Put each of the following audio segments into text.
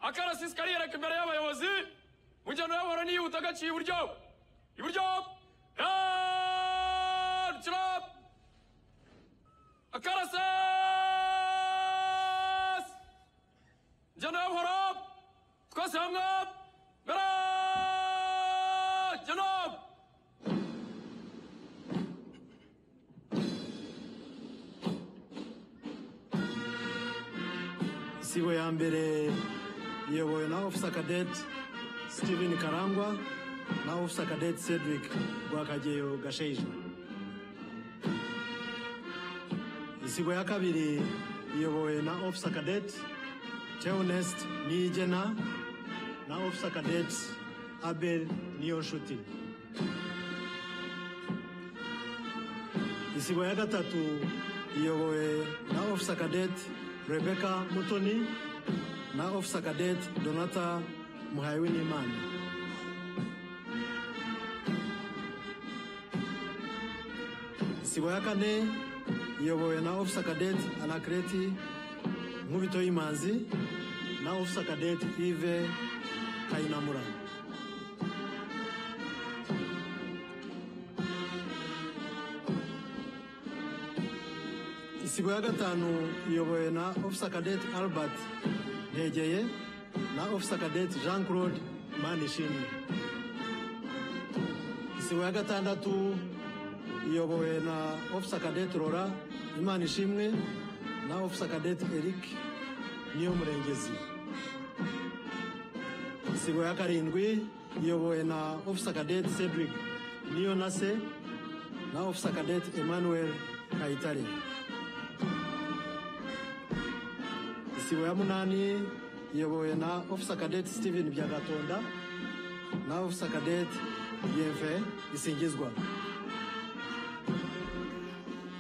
Akarasisi kariyereka imbere y'abayobozi. Mu njyana y'amahoro niyihuta gaciye iburyo. Iburyo. Akarasisi. Njyana y'amahoro. Twese hamwe. Isibo ya mbere iyobowe na Officer Cadet Steven Karangwa na Officer Cadet Cedric Rwakageyo Gasheija. Isibo ya kabiri iyobowe na Officer Cadet Theonest Niyigena na Officer Cadet Abel Niyonshuti. Isibo ya gatatu iyobowe na Officer Cadet Rebecca Mutoni na Officer Cadet Donata Muhawenimana. Isibo ya kane iyobowe na Officer Cadet Anakreti Nkubito Imanzi na Officer Cadet Yves Kayinamura. Isibo ya gatanu iyobowe na Officer Cadet Albert Ntegeye na Officer Cadet Jean Claude Manishimwe. Isibo ya gatandatu iyobowe na Officer Cadet Rora Imanishimwe na Officer Cadet Eric Niyomurengezi. Isibo ya karindwi iyobowe na Officer Cadet Cedric Niyonase na Officer Cadet Emmanuel Kayitare. Isibo ya munani iyobowe na Officer Cadet Steven Byagatonda na Officer Cadet Yeve Isingizwa.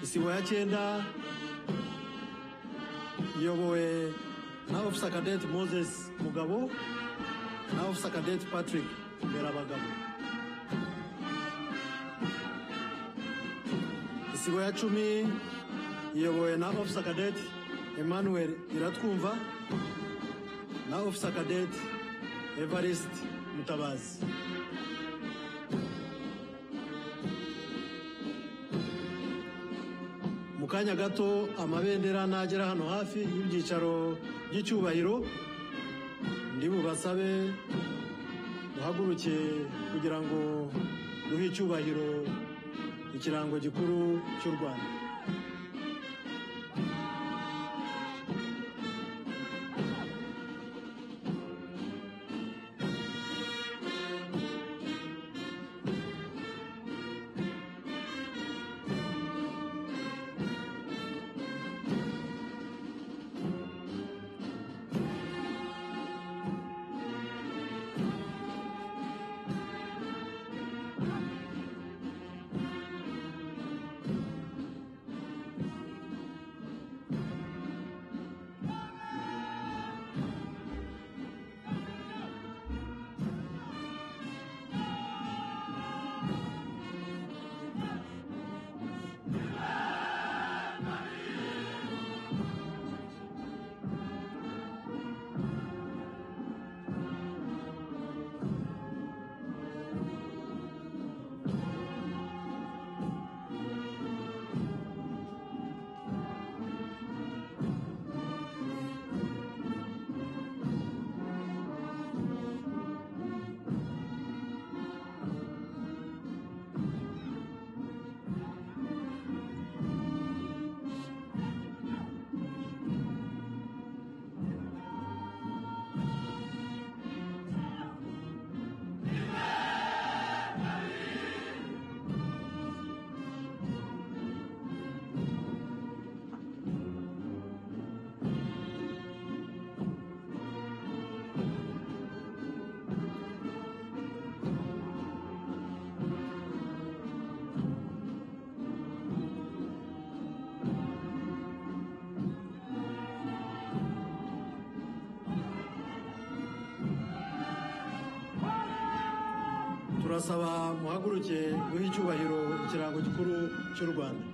Isibo ya cyenda iyobowe na Officer Cadet Moses Mugabo na Officer Cadet Patrick Mberabagabo. Isibo ya 10 iyobowe na Officer Cadet Emmanuel Iratwumva na Officer Cadet Evariste Mutabazi. Mu kanya gato amabendera nagera hano hafi y'ibyicaro by'icyubahiro, ndi bubasabe duhaguruke kugira ngo duhe icyubahiro ikirango gikuru cy'u Rwanda. Turasaba muhaguruke guha icyubahiro ikirango gikuru cy'u Rwanda.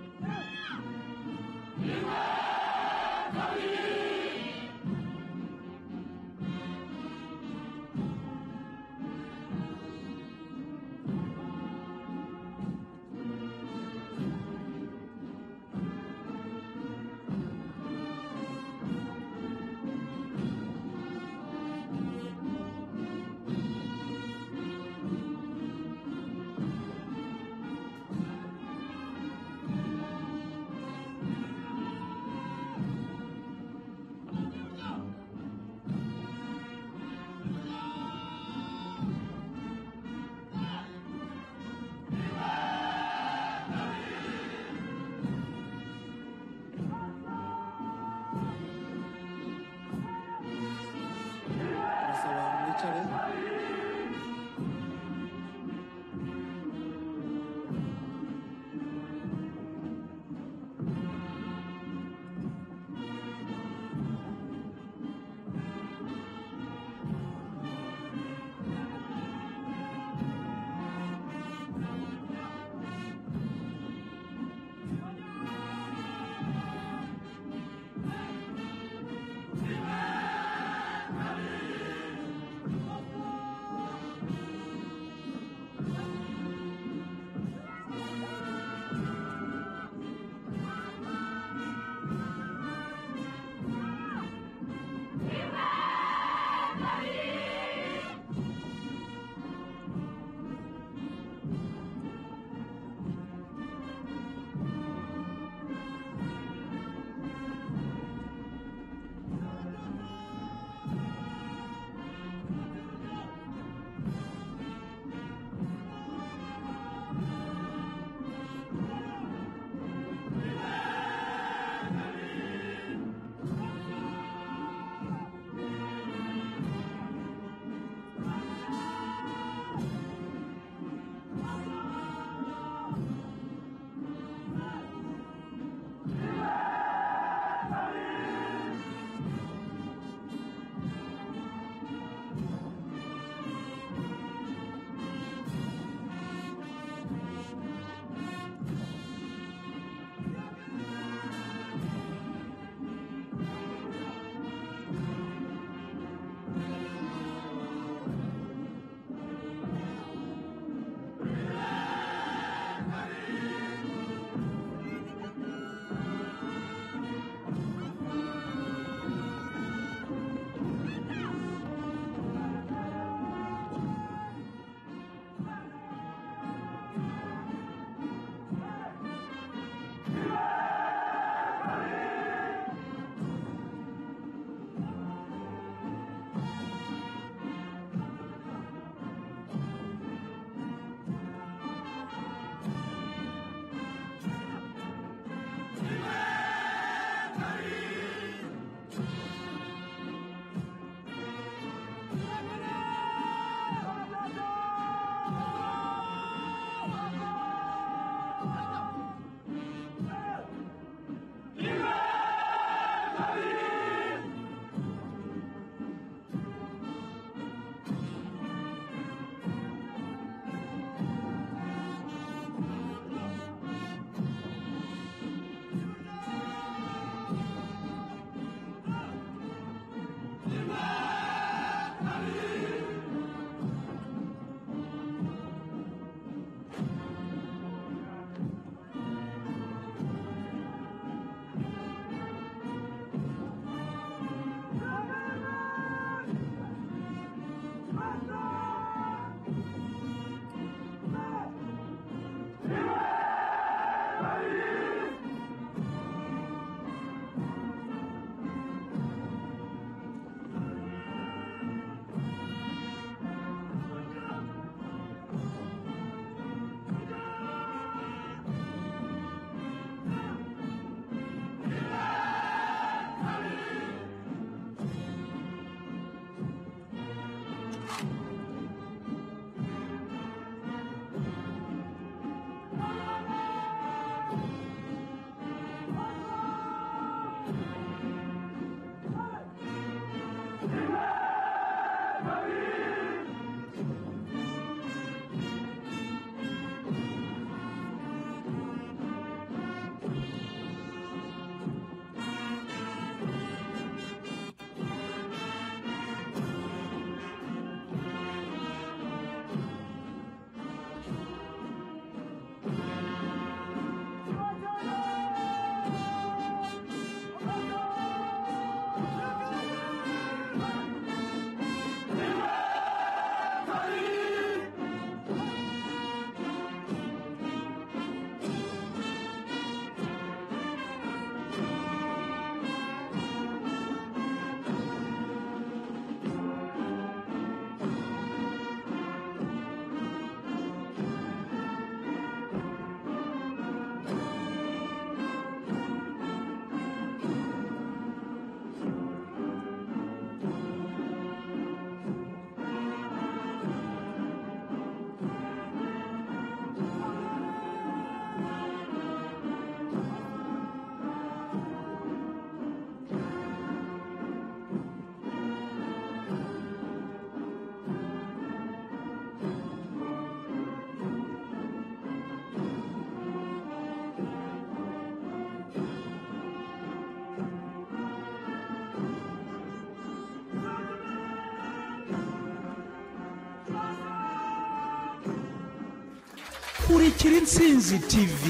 Kurikira Intsinzi TV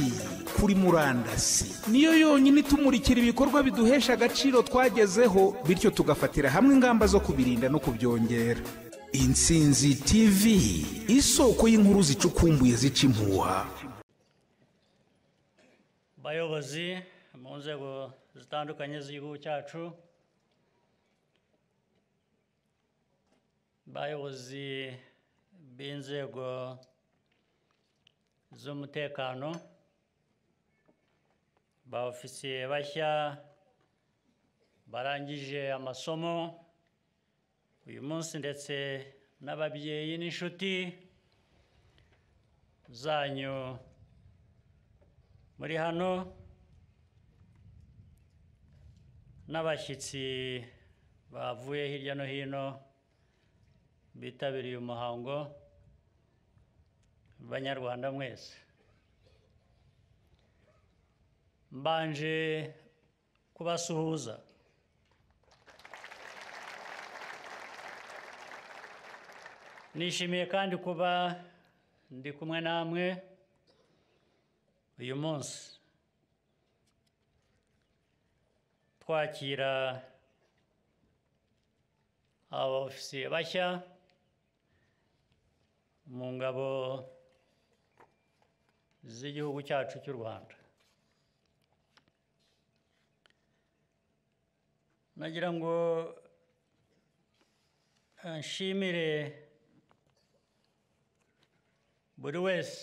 kuri murandasi niyo yonyine itumurikira ibikorwa biduhesha agaciro twagezeho, bityo tugafatira hamwe ingamba zo kubirinda no kubyongera. Intsinzi TV, isoko y'inkuru zicukumbuye zica impuha. Bayobozi mu nzego zitandukanye z'igihugu cyacu, bayobozi b'inzego z'umutekano, ba ofisiye bashya barangije amasomo uyu munsi, ndetse n'ababyeyi n'inshuti zanyu muri hano, n'abashyitsi bavuye hirya no hino bitabiriye umuhango, Banyarwanda mwese, mbanje kubasuhuza. Nishimiye kandi kuba ndi kumwe namwe uyu munsi twakira abofisiye bashya mu ngabo z'igihugu cyacu cy'u Rwanda. Nagira ngo nshimire buri wese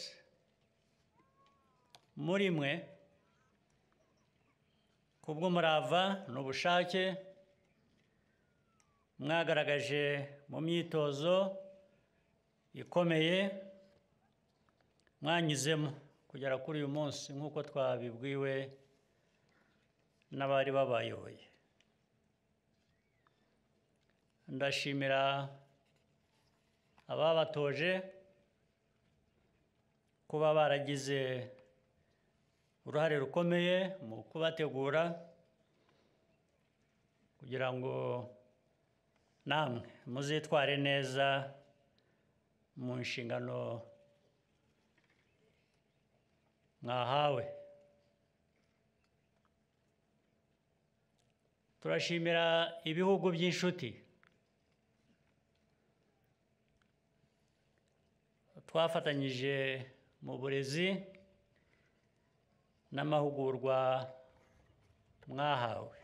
muri mwe kubw'umurava n'ubushake mwagaragaje mu myitozo ikomeye mwanyuzemo kugera kuri uyu munsi, nk'uko twabibwiwe n'abari babayoboye. Ndashimira ababatoje kuba baragize uruhare rukomeye mu kubategura kugira ngo namwe muzitware neza mu nshingano mwahawe. Turashimira ibihugu by'inshuti twafatanyije mu burezi n'amahugurwa mwahawe.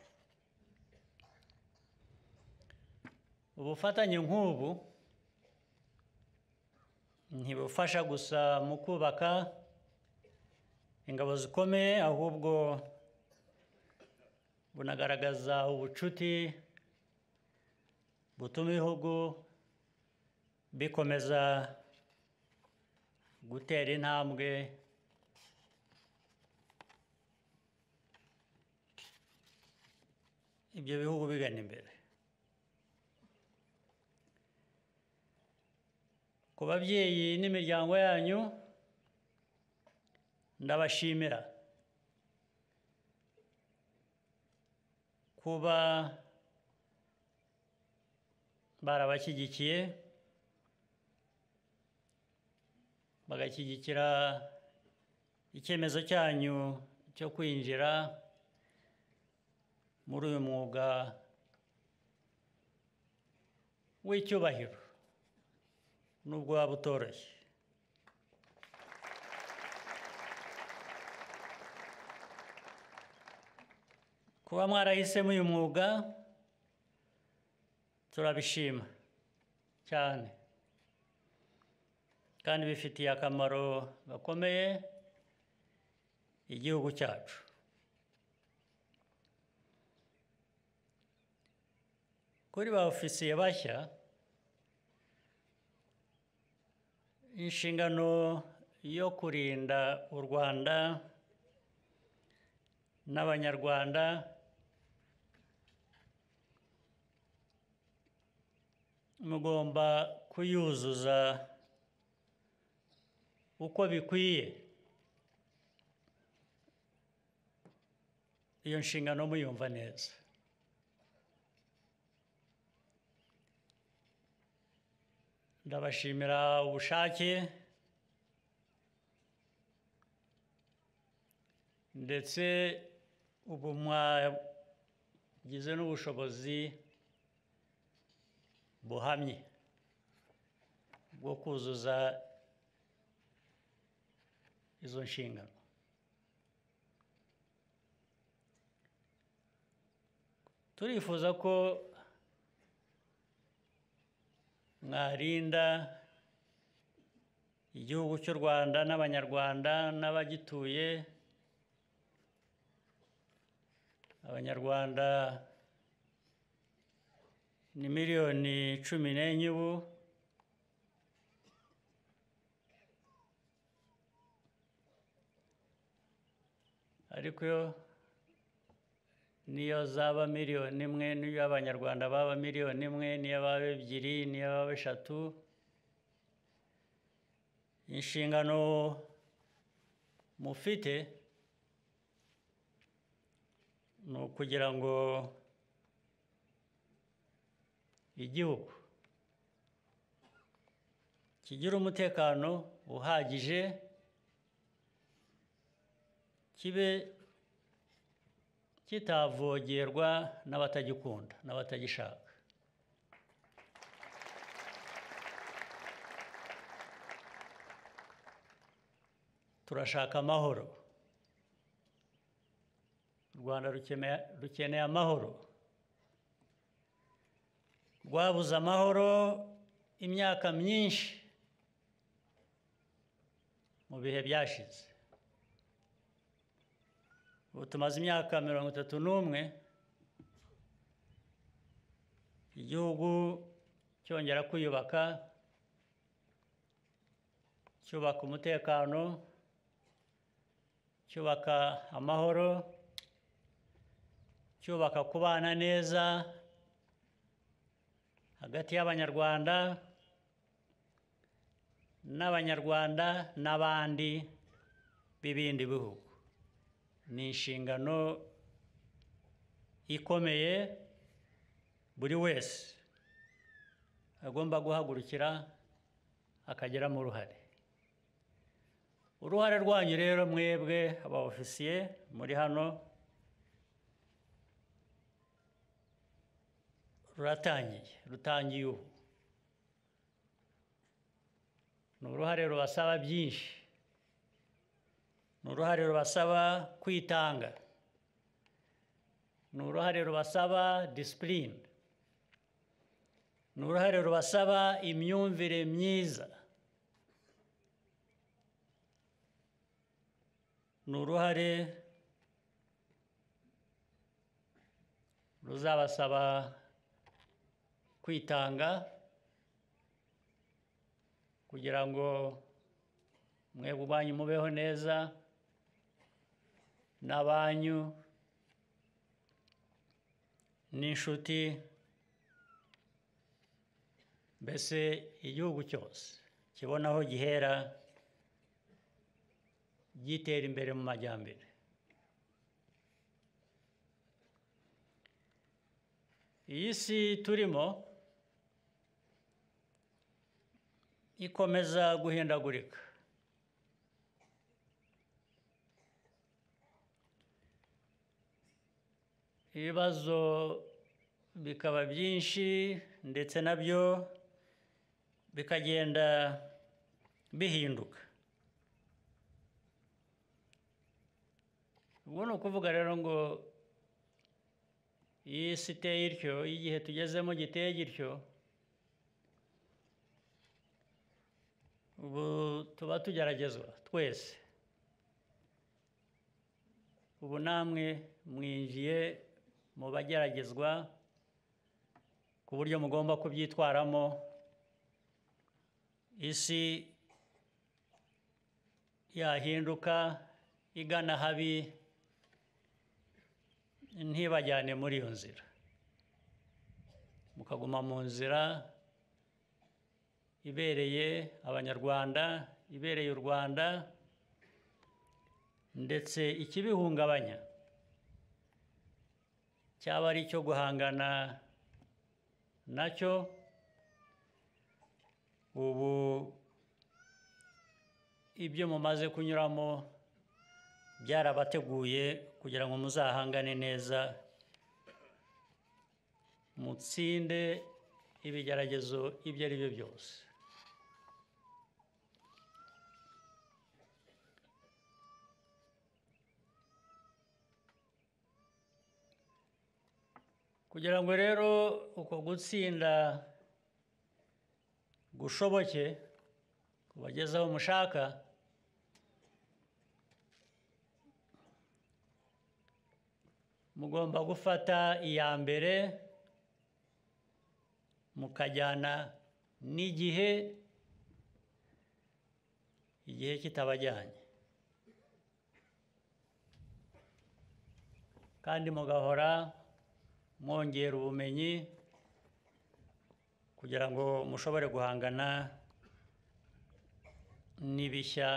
Ubufatanye nk'ubu ntibufasha gusa mu kubaka ingabo zikomeye, ahubwo bunagaragaza ubucuti butuma ibihugu bikomeza gutera intambwe ibyo bihugu bigana imbere. Ku babyeyi n'imiryango yanyu ndabashimira kuba barabashyigikiye, bagashyigikira icyemezo cyanyu cyo kwinjira muri uyu mwuga w'icyubahiro nubwo waba utoroshye. Kuba mwarahisemo uyu mwuga turabishima cyane, kandi bifitiye akamaro gakomeye igihugu cyacu. Kuri ba ofisiye bashya, inshingano yo kurinda u Rwanda n'Abanyarwanda mugomba kuyuzuza uko bikwiye. Iyo nshingano muyumva neza. Ndabashimira ubushake ndetse ubu mwagize n'ubushobozi buhamye bwo kuzuza izo nshingano. Turifuza ko mwarinda igihugu cy'u Rwanda n'Abanyarwanda n'abagituye. Abanyarwanda ni 14 miliyoni ubu, ariko niyo zaba 1 miliyoni, niyo Abanyarwanda baba 1 miliyoni, niyo baba 2, niyo baba 3, inshingano mufite ni ukugira ngo igihugu kigira umutekano uhagije, kibe kitavogerwa n'abatagikunda n'abatagishaka. Turashaka amahoro. U Rwanda rukeneye amahoro. Rwabuze amahoro imyaka myinshi mu bihe byashize. Ubu tumaze imyaka 31 igihugu cyongera kwiyubaka, cyubaka umutekano, cyubaka amahoro, cyubaka kubana neza hagati y'Abanyarwanda n'Abanyarwanda n'abandi b'ibindi bihugu. Ni inshingano ikomeye buri wese agomba guhagurukira akagiramo uruhare. Uruhare rwanyu rero mwebwe aba ofisiye muri hano ruratangiye, rutangiye ubu. Ni uruhare rubasaba byinshi, ni uruhare rubasaba kwitanga, ni uruhare rubasaba disipurine, ni uruhare rubasaba imyumvire myiza, ni uruhare ruzabasaba kwitanga kugira ngo mwebwe ubwanyu mubeho neza n'abanyu n'inshuti, mbese igihugu cyose kibona aho gihera gitera imbere mu majyambere. Iyi si turimo ikomeza guhindagurika. Ibibazo bikaba byinshi ndetse nabyo bikagenda bihinduka. Ubwo ni ukuvuga rero ngo iyi si iteye ityo, igihe tugezemo giteye gityo, ubu tuba tugeragezwa twese. Ubu namwe mwinjiye mu bageragezwa ku buryo mugomba kubyitwaramo. Isi yahinduka igana habi ntibajyane muri iyo nzira, mukaguma mu nzira ibereye Abanyarwanda, ibereye u Rwanda, ndetse ikibihungabanya cyaba ari icyo guhangana nacyo. Ubu ibyo mumaze kunyuramo byarabateguye kugira ngo muzahangane neza, mutsinde ibigeragezo ibyo ari byo byose. Kugira ngo rero uko gutsinda gushoboke kubagezaho mushaka, mugomba gufata iya mbere mukajyana n'igihe, igihe kitabajyanye, kandi mugahora mwongera ubumenyi kugira ngo mushobore guhangana n'ibishya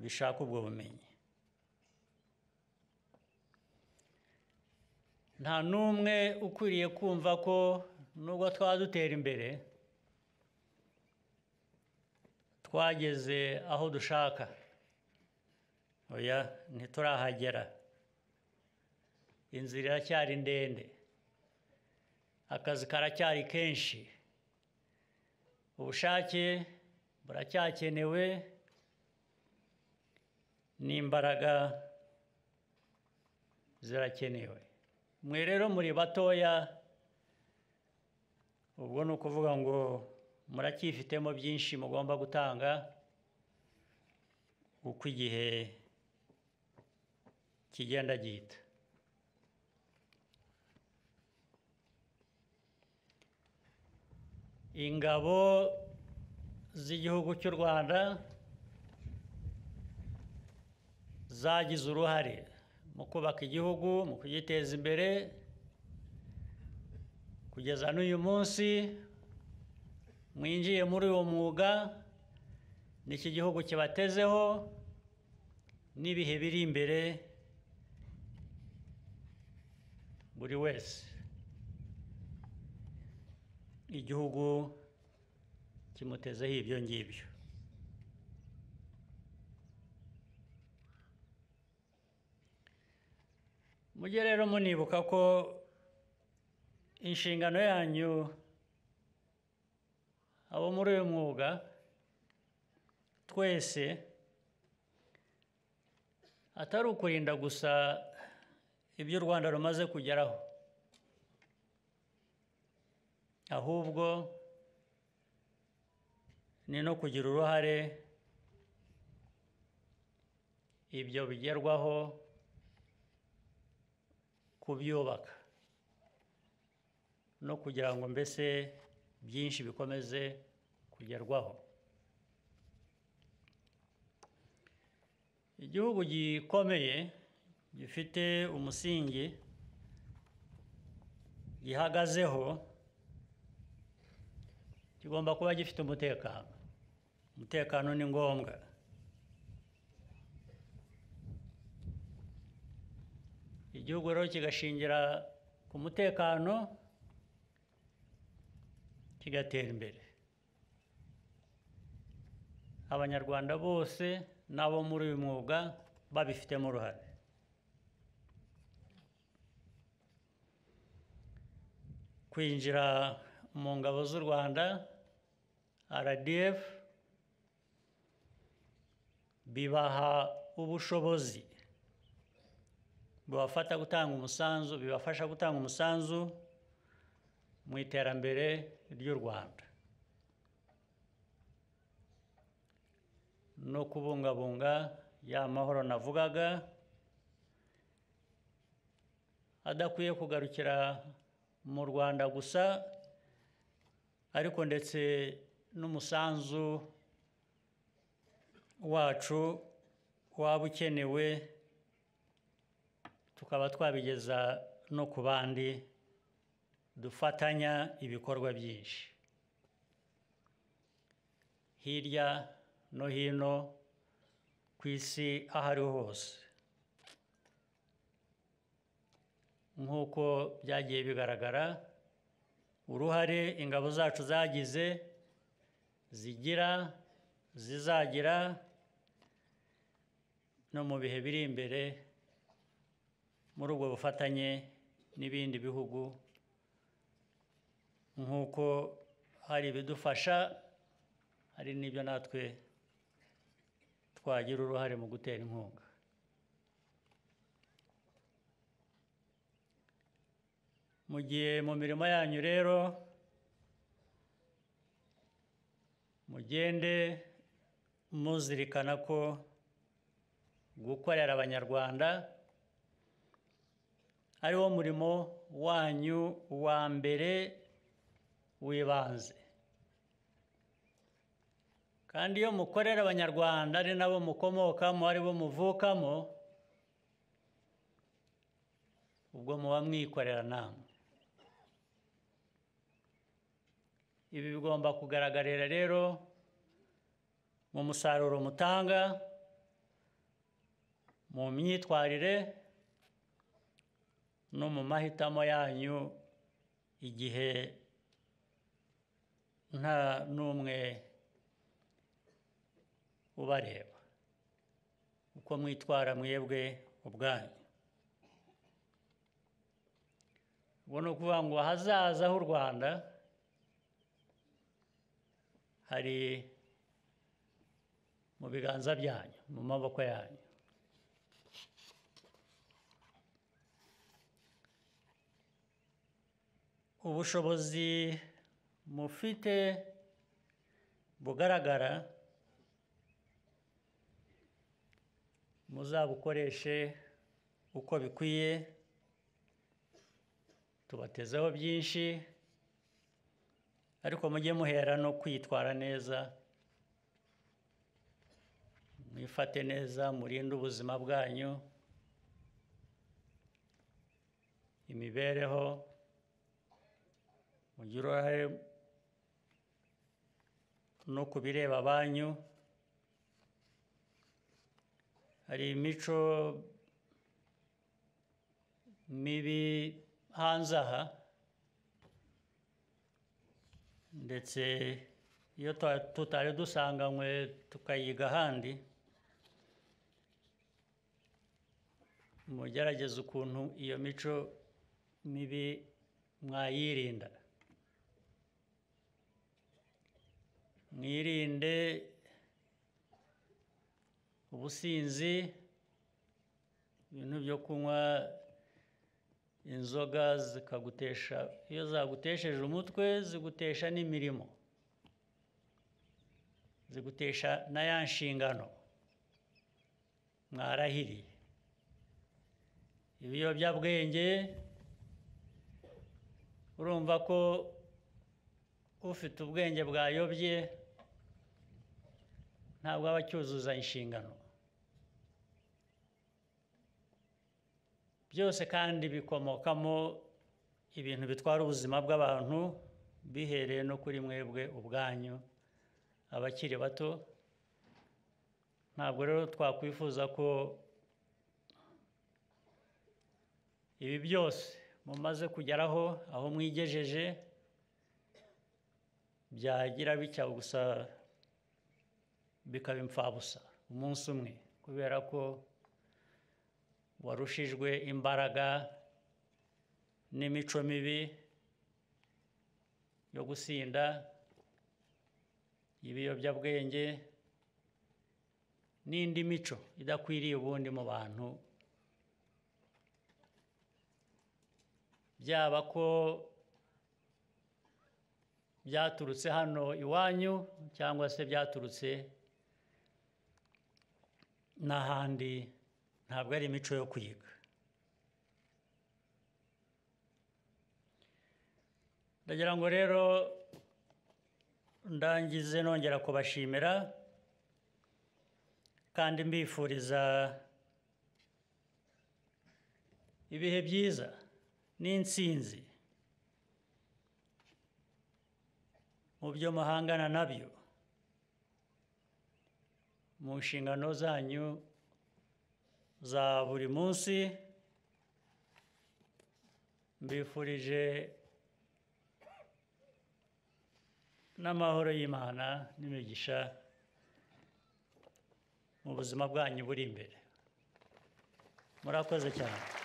bishaka ubwo bumenyi. Nta n'umwe ukwiriye kumva ko nubwo twaba dutera imbere twageze aho dushaka. Oya, ntiturahagera, inzira iracyari ndende, akazi karacyari kenshi, ubushake buracyakenewe n'imbaraga zirakenewe. Mwe rero muri batoya, ubwo ni ukuvuga ngo muracyifitemo byinshi mugomba gutanga uko igihe kigenda gihita. Ingabo z'igihugu cy'u Rwanda zagize uruhare mu kubaka igihugu, mu kugiteza imbere, Kugeza n'uyu munsi mwinjiye muri uwo mwuga, n'iki gihugu kibatezeho n'ibihe biri imbere buri wese igihugu kimutezeho ibyo ngibyo. Mujye rero munibuka ko inshingano yanyu abo muri uyu mwuga twese atari ukurinda gusa ibyo u Rwanda rumaze kugeraho, ahubwo ni no kugira uruhare ibyo bigerwaho kubyubaka no kugira ngo mbese byinshi bikomeze kugerwaho. Igihugu gikomeye gifite umusingi gihagazeho kigomba kuba gifite umutekano. Umutekano ni ngombwa. Igihugu rero kigashingira ku mutekano kigatera imbere. Abanyarwanda bose n'abo muri uyu mwuga babifitemo uruhare. Kwinjira mu ngabo z'u Rwanda RDF bibaha ubushobozi bubafasha gutanga umusanzu mu iterambere ry'u Rwanda no kubungabunga ya mahoro navugaga adakwiye kugarukira mu Rwanda gusa, ariko ndetse n'umusanzu wacu waba ukenewe tukaba twabigeza no ku bandi dufatanya ibikorwa byinshi hirya no hino ku isi aho ariho hose, nk'uko byagiye bigaragara uruhare ingabo zacu zagize, zigira, zizagira no mu bihe biri imbere muri ubwo bufatanye n'ibindi bihugu, nk'uko hari ibidufasha hari n'ibyo natwe twagira uruhare mu gutera inkunga. Mu gihe mu mirimo yanyu rero mugende muzirikana ko gukorera Abanyarwanda ari wo murimo wanyu wa mbere w'ibanze, kandi iyo mukorera Abanyarwanda ari nabo mukomokamo, ari bo muvukamo, ubwo muba mwikorera namwe. Ibi bigomba kugaragarira rero mu musaruro mutanga, mu myitwarire no mu mahitamo yanyu igihe nta n'umwe ubareba, uko mwitwara mwebwe ubwanyu. Ubwo ni ukuvuga ngo ahazaza h'u Rwanda hari mu biganza byanyu, mu maboko yanyu. Ubushobozi mufite bugaragara muzabukoreshe uko bikwiye, tubatezeho byinshi, ariko mujye muhera no kwitwara neza, mwifate neza, murinde ubuzima bwanyu, imibereho Mugire uruhare no ku bireba banyu. Hari imico mibi hanze aha, ndetse iyo tutari dusanganywe tukayiga ahandi, mugerageze ukuntu iyo mico mibi mwayirinda. Mwirinde ubusinzi, ibintu byo kunywa inzoga zikagutesha, iyo zagutesheje umutwe zigutesha n'imirimo, zigutesha na ya nshingano mwarahiriye. Ibiyobyabwenge, urumva ko ufite ubwenge bwayobye ntabwo aba acyuzuza inshingano. Byose kandi bikomokamo ibintu bitwara ubuzima bw'abantu, bihereye no kuri mwebwe ubwanyu abakiri bato. Ntabwo rero twakwifuza ko ibi byose mumaze kugeraho, aho mwigejeje, byagira bitya gusa bikaba imfabusa umunsi umwe, kubera ko warushijwe imbaraga n'imico mibi yo gusinda, ibiyobyabwenge n'indi mico idakwiriye ubundi mu bantu. Byaba ko byaturutse hano iwanyu cyangwa se byaturutse n'ahandi, ntabwo ari imico yo kwiga. Ndagira ngo rero ndangize nongera kubashimira kandi mbifuriza ibihe byiza n'intsinzi mu byo muhangana nabyo mu nshingano zanyu za buri munsi. Mbifurije n'amahoro y'Imana n'imigisha mu buzima bwanyu buri imbere. Murakoze cyane.